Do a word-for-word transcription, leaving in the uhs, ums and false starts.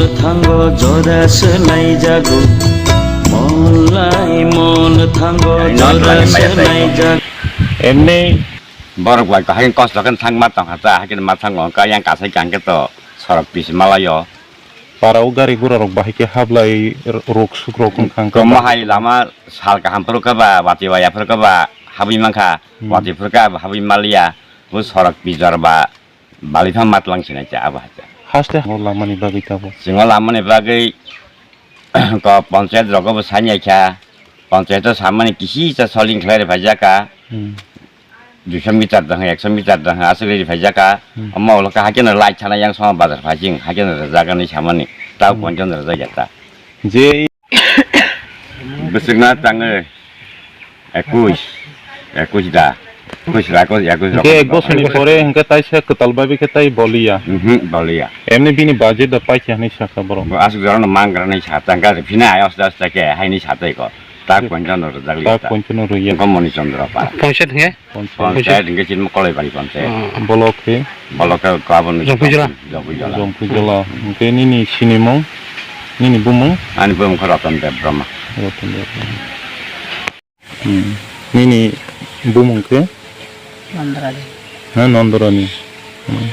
Thango jora se naijago, mon lai mon thango jora se naijago. Emni borok bai kahai kosto khe thangma tongkha ta, hakhe ma thango wngkha yang kasai khe to sorok pisi malaio. Para o gari gura rok bahai khe hablai rok suk rok wngkha wngkha. Tongma hai lama sal kaham phuru khe ba, watwi waya phuru khe ba habwi mankha, hmm, watwi phuru khe habwi maliya, bo sorok pijar ba. Baliphang matlang sinai cha abo hacha. Haste o lamani bagwi tabo. Singo lamani bagwi ko panchayat rogo bo sanya kha. Panchayat o samani kisi cha soling khlai re phaijaka. Hmm. Duiso meter dang, ekso meter dang aswk re phaijaka. Hmm. Omo ulo kha hakeno light thana yang song bazar phajing hakeno rajagani samani. Tao, hmm, konjon rajagya ta. Je Bwswkna tango ekush, ekush da, ekush ra, ekush, ekush ra. Hingke ek bosor ni pore hingke taisa kwtal bai khe tai boliya. Mhm, boliya. Emni bini budget da paikha hinwi sakha borok. Bo aswk jorano mangra hinwi sa tangka, phina ayo asta asta khe haini sa tei ko. Tak, hmm, ponchano rwjak liya ta. Tak ponchano rwya. Hingke Moni Chandra pa. Panchayat hingke? Panchayat. Panchayat hingke chini Kolaibari panchayat. Hmm. Bolok khe? Bolok khe Kabon Jompuijala. Jompuijala. Jompuijala. Hingke nini sinimung, nini bumung? Ani bumung khe Ratan Deb Brahma. Ratan Deb Brahma. Hmm. Nini bumung khe? Nondarani. Ha, Nondarani. Hmm.